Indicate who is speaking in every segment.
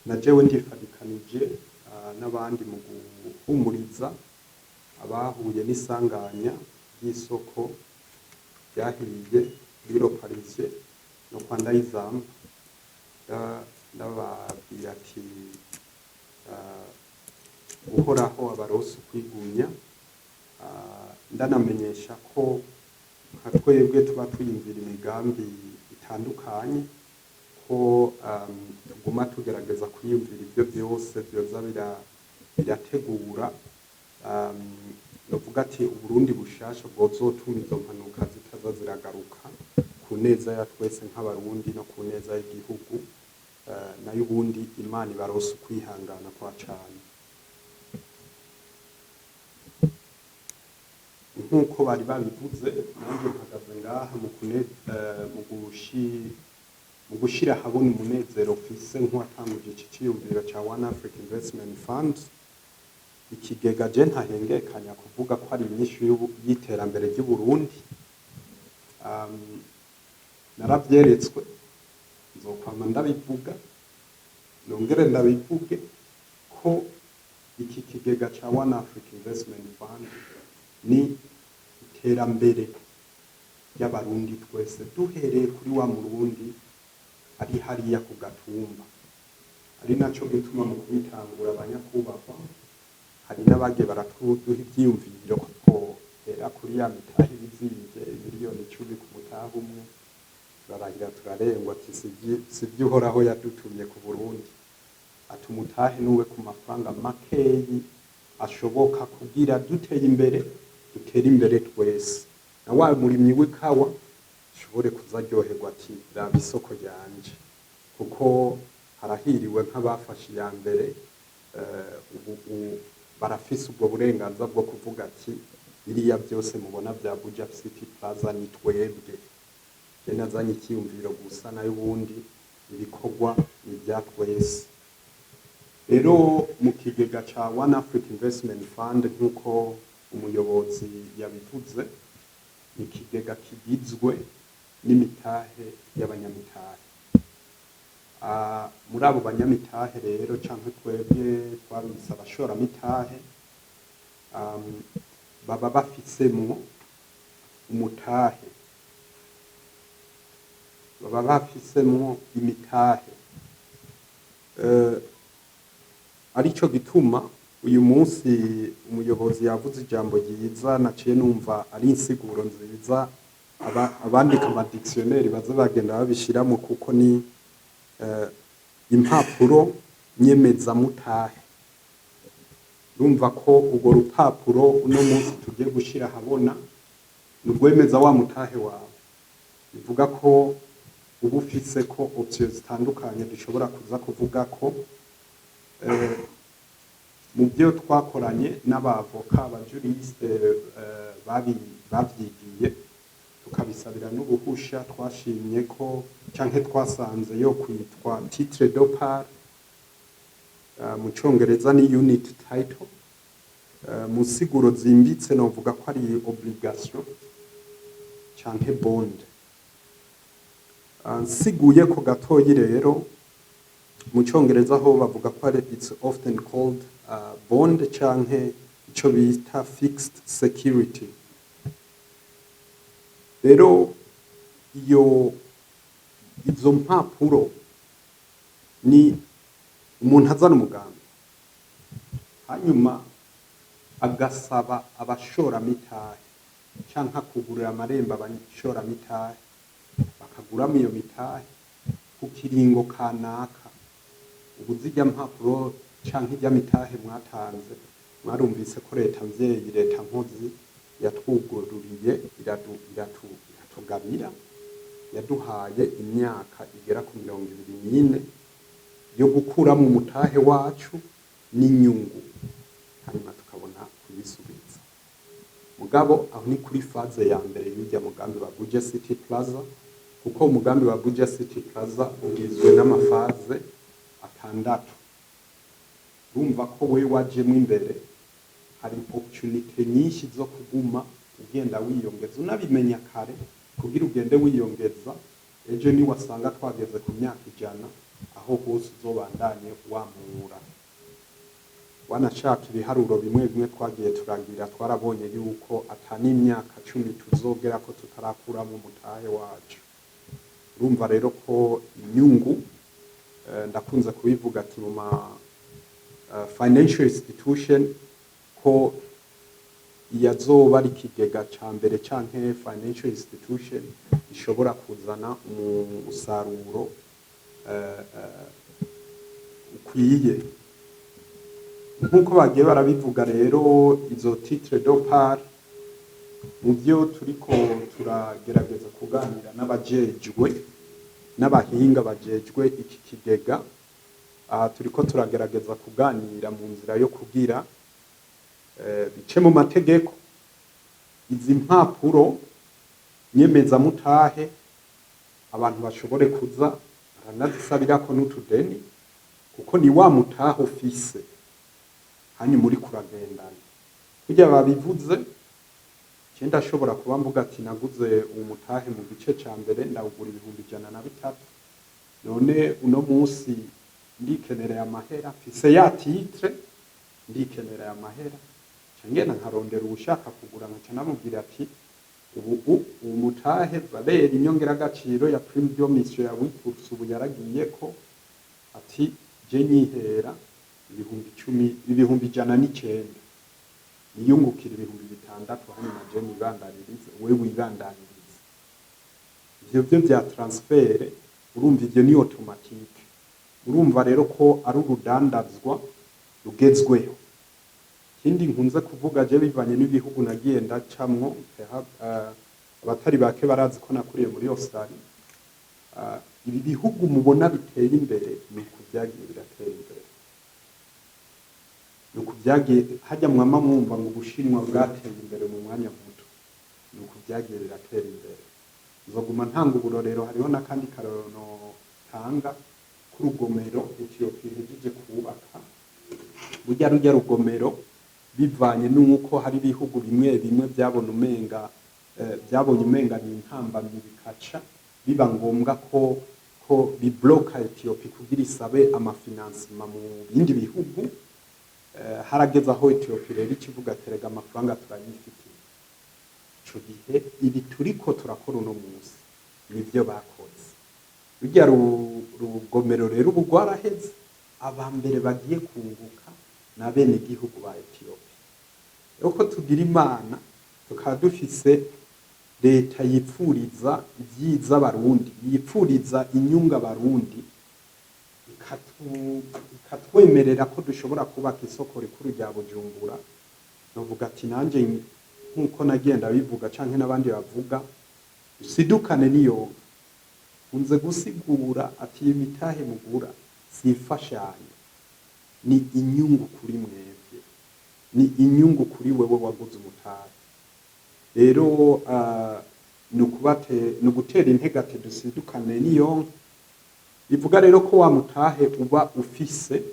Speaker 1: Na jewe ndifadikanije n'abandi mu guhumuriza abahuye n'isanganya ry'isoko ryahiye muri Le Parisien no kwa Ndayizamba. Ndababwira ati Uhoraho abaronse ukwigumya. Ndanamenyesha ko nka twebwe tuba twiyumvira imigambi itandukanye, ko tuguma tugerageza kwiyumvira ibyo byose byoza birategura, novuga ati Uburundi bushasha bwozotuma izo mpanuka zitaza ziragaruka, ku neza ya twese nk'Abarundi no ku neza y'igihugu. Nayo ubundi Imana ibarose ukwihangana kwa cane. Nk'uko bari babivuze, nanjye mpagaze ngaha mu gushira ahabona umunezero mfise nk'uwatanguje iki ciyumviro ca One Africa Investment Fund, ikigega je ntahengekanya kuvuga ko ari inyishu y'iterambere ry'Uburundi. Naravyeretswe, nzokwama ndabivuga, nongere ndabivuge ko iki kigega ca One Africa Investment Fund ni iterambere ry'Abarundi twese, duhereye kuri wa Murundi ari hariya ku gatumba. Ari naco gituma mu kubitangura, abanyakubahwa, hari n'abagiye baratuduha ivyiyumviro ko twohera kuri ya mitahe ibizimvye, miliyoni 10 ku mutahe umwe. Turarahira turarengwa ati sivyo Uhoraho yadutumye ku Burundi, ati umutahe nuwe ku mafaranga makeyi ashoboka, kugira duteye imbere dutere imbere twese, na wa murimyi w'ikawa ashobore kuza aryoherwa ati raba isoko ryanje, kuko harahiriwe nk'abafashe iya mbere. Ubu barafise ubwo burenganzira bwo kuvuga ati biriya byose mubona bya Buja City Plaza ni twebwe, je nazanye icyiyumviro gusa, nayo ubundi ibikorwa ni ibya twese. Rero mu kigega ca One Africa Investment Fund, nk'uko umuyobozi yabivuze, ni ikigega kigizwe n'imitahe y'abanyamitahe. Muri abo banyamitahe rero, canke twebwe twabise abashoramitahe, baba bafisemwo umutahe, baba bafisemwo imitahe. Arico gituma uyu munsi umuyobozi yavuze ijambo ryiza naciye numva ari insiguro nziza. Abandika ama dictionnaire baze bagenda babishiramo, kuko ni impapuro nyemezamutahe. Urumva ko urwo rupapuro uno munsi tugiye gushira ahabona ni urwemeza wa mutahe wawe, bivuga ko uba ufise ko option zitandukanye dushobora kuza kuvuga ko mu byo twakoranye n'abavoka, aba juriste bavyigiye, tukabisabira n'uruhusha, twashimye ko canke twasanze yo kwitwa titre de part, mu Congereza ni unit title. Mu siguro zimbitse novuga ko ari obligation canke bond. Nsiguye ko gatoyi rero, mu Congereza ho bavuga ko ari it's often called bond canke ico bita fixed security. Rero iyo izo mpapuro ni umuntu azana umugambi, hanyuma agasaba abashoramitahe canke akugurira amarembo abashoramitahe, bakaguramo iyo mitahe ku kiringo kanaka. Ubu zirya mpapuro canke irya mitahe mwatanze, mwarumvise ko leta mvyeyi, leta nkozi, yatwugururiye, iratugabira, yaduhaye imyaka igera ku 24 yo gukuramo umutahe wacu n'inyungu, hanyuma tukabona kuyisubiza. Mugabo aho ni kuri phase ya mbere y'urya mugambi wa Buja City Plaza, kuko umugambi wa Buja City Plaza ugizwe n'ama phase 6. Urumva ko we wajemwo imbere, hari opportunity nyinshi zo kuguma ugenda wiyongeza, unabimenya kare kugira ugende wiyongeza. Ejo niwasanga twageze ku myaka 100. Aho hose uzobandanye wamura. Wanashaka ibiharuro bimwe bimwe twagiye turagira, twarabonye yuko ata n'imyaka 10 tuzogera ko tutarakuramo umutahe wacu. Urumva rero ko inyungu, ndakunze kubivuga ati mu ma financial institution, ko iyazoba ari ikigega ca mbere canke financial institution ishobora kuzana umusaruro ukwiye nk'uko bagiye barabivuga. Rero izo titre de part, mu byo turiko turagerageza kuganira n'abajejwe, n'abahinga bajejwe iki kigega, aha turiko turagerageza kuganira mu nzira yo kugira bice mu mategeko, izi mpapuro nyemezamutahe abantu bashobore kuza baranazisabirako n'utudeni, kuko ni wa mutahe ufise hanyuma uriko uragendana. Kurya babivuze, je ndashobora kuba mvuga ati naguze uwo mutahe mu gice ca mbere, ndawugura 103,000. None uno munsi ndikenereye amahera, mfise ya titre, ndikenereye amahera, nca ngenda nkarondera uwushaka kugura, nkaca namubwira ati ubu uwo mutahe valeur inyongeragaciro ya prime de mission ya 8% ubu yaragiyeko, ati je nyihera 10,000, 109,000, niyungukira 6000, hanyuma je nibandanirize, we wibandanirize. Ivyo byo vya transfert, urumva ivyo ni automatique. Urumva rero ko ari urudandazwa rugezweho. Ikindi nkunze kuvuga je, bivanye n'ibihugu nagiye ndacamwo, abatari bake barazi ko nakuriye muri Australia. Ibi bihugu mubona biteye imbere, ni uku vyagiye biratera imbere, ni uku vyagiye hajya. Mwama mwumva ngo Ubushinwa bwateye imbere mu mwanya muto, ni uku vyagiye biratera imbere. Nzoguma ntanga uburorero. Hariho n'akandi karorero tanga k'urugomero Ethiopia ihejeje kubaka. Burya rujya rugomero, bivanye n'uko hari ibihugu bimwe bimwe byabona umenga byabonye umenga ni intambamyi, bikaca biba ngombwa ko bibloka Ethiopia kugira isabe ama financement mu bindi bihugu. Harageze aho Ethiopia rero ikivuga terega amafaranga turayifitiye. Ico gihe ibi turiko turakora uno munsi nivyo bakoze. Rujya rugomero rero ubu rwaraheze. Aba mbere bagiye kunguka ni abenegihugu ba Ethiopia. Rero ko tugira Imana tukaba dufise leta yipfuriza ibyiza Abarundi, yipfuriza inyungu Abarundi, ikatwemerera ko dushobora kubaka isoko rikuru rya Bujumbura, novuga ati nanje nk'uko nagenda bivuga canke n'abandi bavuga, usidukane n'iyonka. Nkunze gusigura ati iyi mitahe mugura si imfashanyo, ni inyungu kuri mwebwe, ni inyungu kuri wewe waguze umutahe. Rero ni ugutera intege ati dusidukane n'iyonka. Bivuga rero ko wa mutahe uba ufise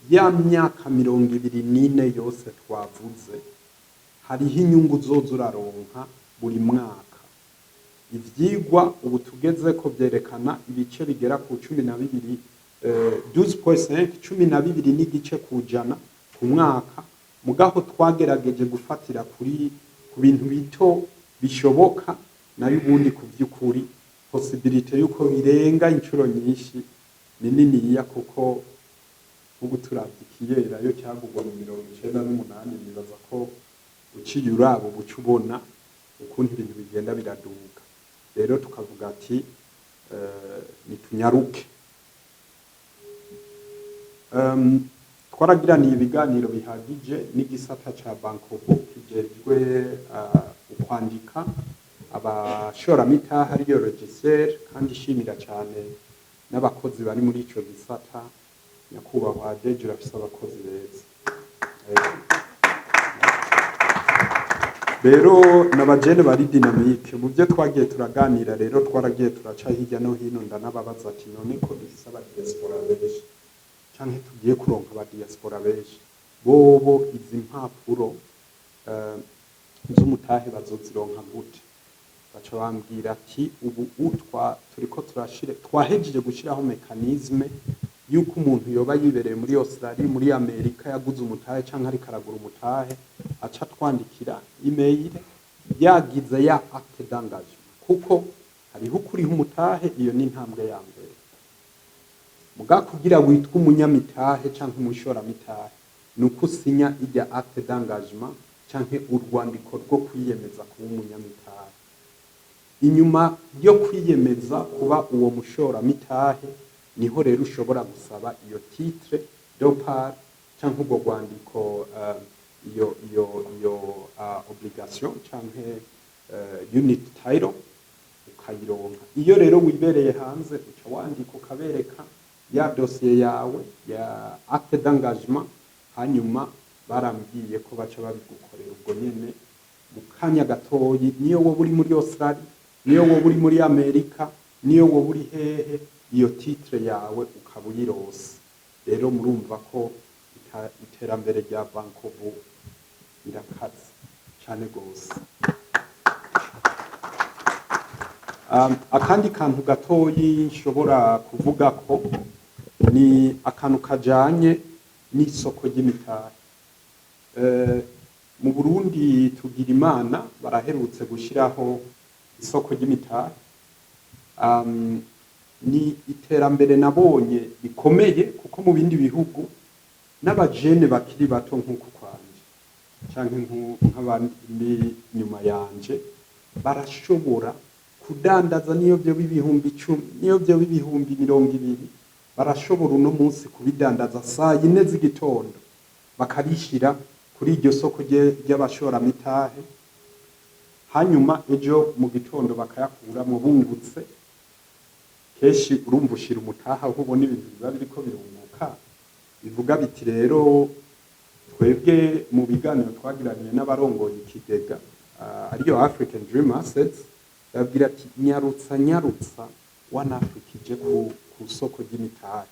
Speaker 1: ya myaka 24 yose twavuze, hariho inyungu uzoza uraronka buri mwaka. Ivyigwa ubu tugezeko vyerekana ibice bigera ku 12, 12.5, 12.5% ku mwaka. Mugaho twagerageje gufatira kuri ku bintu bito bishoboka, nayo ubundi ku vy'ukuri possibilité yuko birenga inshuro nyinshi ni niniya, kuko ubu turavye ikiyerayo cyagurwa mu 98, nibaza ko uciye uraba ubuca ubona ukuntu ibintu bigenda biraduga. Rero tukavuga ati nitunyaruke. Twaragiraniye ibiganiro bihagije n'igisata ca Bancobu kijejwe ukwandika abashoramitahe, ariyo registre, kandi ishimira cyane n'abakozi bari muri ico gisata. Nyakubahwa Deje, urafise abakozi beza. Ego. Rero n'abajene bari dynamique. Mu byo twagiye turaganira rero, twaragiye turaca hirya no hino, ndanababaza ati none ko dufise aba diaspora benshi canke tugiye kuronka aba diaspora benshi, bobo izi mpapuro z'umutahe bazozironka gute? Baca bambwira ati ubu utwa turiko turashire, twahejeje gushiraho mécanisme yuko umuntu yoba yibereye muri Australia, muri Amerika, yaguze umutahe canke ariko aragura umutahe, aca twandikira email yagize ya acte d'engagement, kuko hariho ukuriha umutahe, iyo ni intambwe ya mbere. Muga kugira witwe umunyamitahe canke umushoramitahe ni uko usinya ijya acte d'engagement canke urwandiko rwo kwiyemeza kuba umunyamitahe. Inyuma yo kwiyemeza kuba uwo mushoramitahe, niho rero ushobora gusaba iyo titre de part canke urwo rwandiko, iyo obligation canke unit title, ukayironka. Iyo rero wibereye hanze, uca wandika ukabereka ya dosiye yawe ya acte d'engagement, hanyuma barambwiye ko baca babigukorera ubwo nyene mu kanya gatoyi. Niyo woba uri muri Australia, niyo woba uri muri Amerika, niyo woba uri hehe, iyo titre yawe ukaba uyirose. Rero murumva ko iterambere rya Bancobu rirakaze cane gose. Akandi kantu gatoyi nshobora kuvuga ko ni akantu kajanye n'isoko ry'imitahe. Mu Burundi tugira Imana, baraherutse gushyiraho isoko ry'imitahe. Ni iterambere nabonye rikomeye, kuko mu bindi bihugu n'abajene bakiri bato nk'uku kwanje canke nk'abandi nyuma yanje barashobora kudandaza, niyo byo 10,000, niyo byo 20,000, barashobora uno munsi kubidandaza saa 4 z'igitondo, bakabishyira kuri iryo soko ry'abashoramitahe, hanyuma ejo mu gitondo bakayakuramo bungutse. Kenshi urumva ushira umutaha aho ubona ibintu biba biriko birunguka. Bivuga biti rero twebwe mu biganiro twagiranye n'abarongoye ikigega, ariyo African Dream Assets, babwira ati nyarutsa, nyarutsa One Africa ije ku soko ry'imitahe,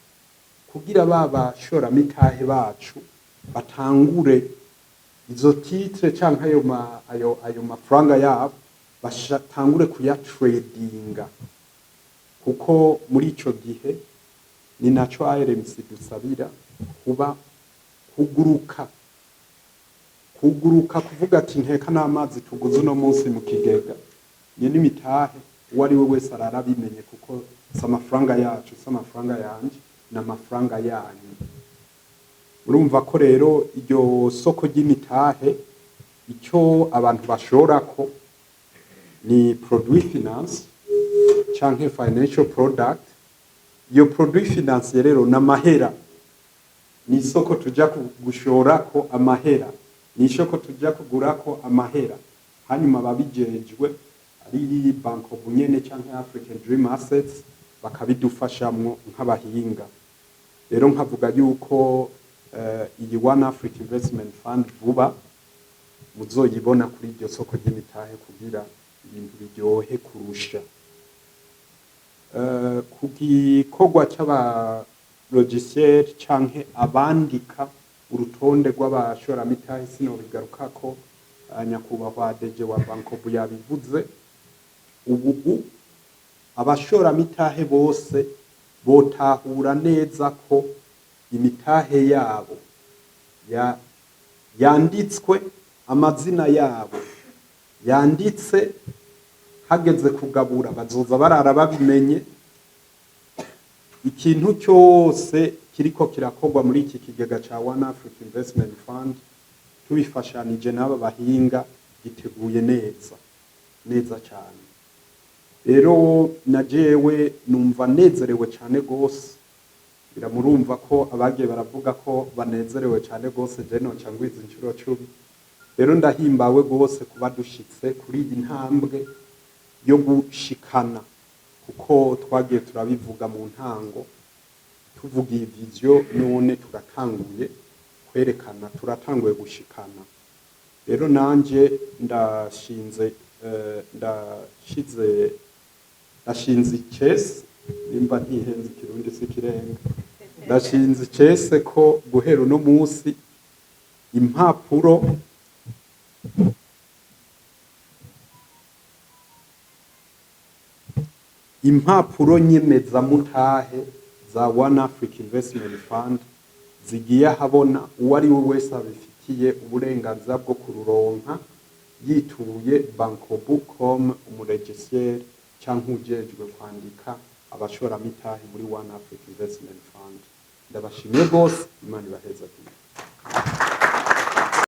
Speaker 1: kugira ba bashoramitahe bacu batangure izo titre canke ayo mafaranga yabo, batangure kuyatradinga, kuko muri ico gihe ni naco ARMC dusabira kuba kuguruka, kuguruka, kuvuga ati nteka n'amazi tuguze uno munsi mu kigega nye n'imitahe, uwo ari we wese arara abimenye, kuko si amafaranga yacu, si amafaranga yanje, ni amafaranga yanyu. Urumva ko rero iryo soko ry'imitahe, icyo abantu bashorako ni produit finance canke financial product. Iyo produit financier rero ni amahera, ni isoko tuja gushorako amahera, ni isoko tuja kugurako amahera, hanyuma ababijejwe ari Bancobu nyene canke African Dream Assets bakabidufashamwo nk'abahinga. Rero nkavuga yuko iyi One Africa Investment Fund vuba muzoyibona kuri iryo soko ry'imitahe, kugira ibintu biryohe kurusha. Ku gikorwa c'aba logiciel canke abandika urutonde rw'abashoramitahe, sinobigarukako, nyakubahwa DG wa Bancobu yabivuze. Ubu abashoramitahe bose botahura neza ko imitahe yabo yanditswe, amazina yabo yanditse, hageze kugabura bazoza barara babimenye. Ikintu cyose kiriko kirakorwa muri iki kigega ca One Africa Investment Fund, tubifashanije n'aba bahinga, giteguye neza neza cyane. Rero na jewe numva nezerewe cyane gose. Biramurumva ko abagiye baravuga ko banezerewe cyane gose, je noca ngwiza inshuro 10. Rero ndahimbawe gose kuba dushitse kuri iyi ntambwe yo gushikana, kuko twagiye turabivuga mu ntango, tuvuga iyi vision, none turatanguye kwerekana, turatanguye gushikana. Rero nanje ndashinze, ndashize, ndashinze icese, nimba ntihenze ikirundi si kirenga, ndashinze icese ko guhera uno munsi impapuro Impapuro nyemezamutahe za One Africa Investment Fund zigiye ahabona. Uwo ari we wese abifitiye uburenganzira bwo kururonka, yituye Bancobu comme umuregisiyeri canke ujejwe kwandika abashoramitahe muri One Africa Investment Fund. Ndabashimiye rwose, Imana ibahezagire.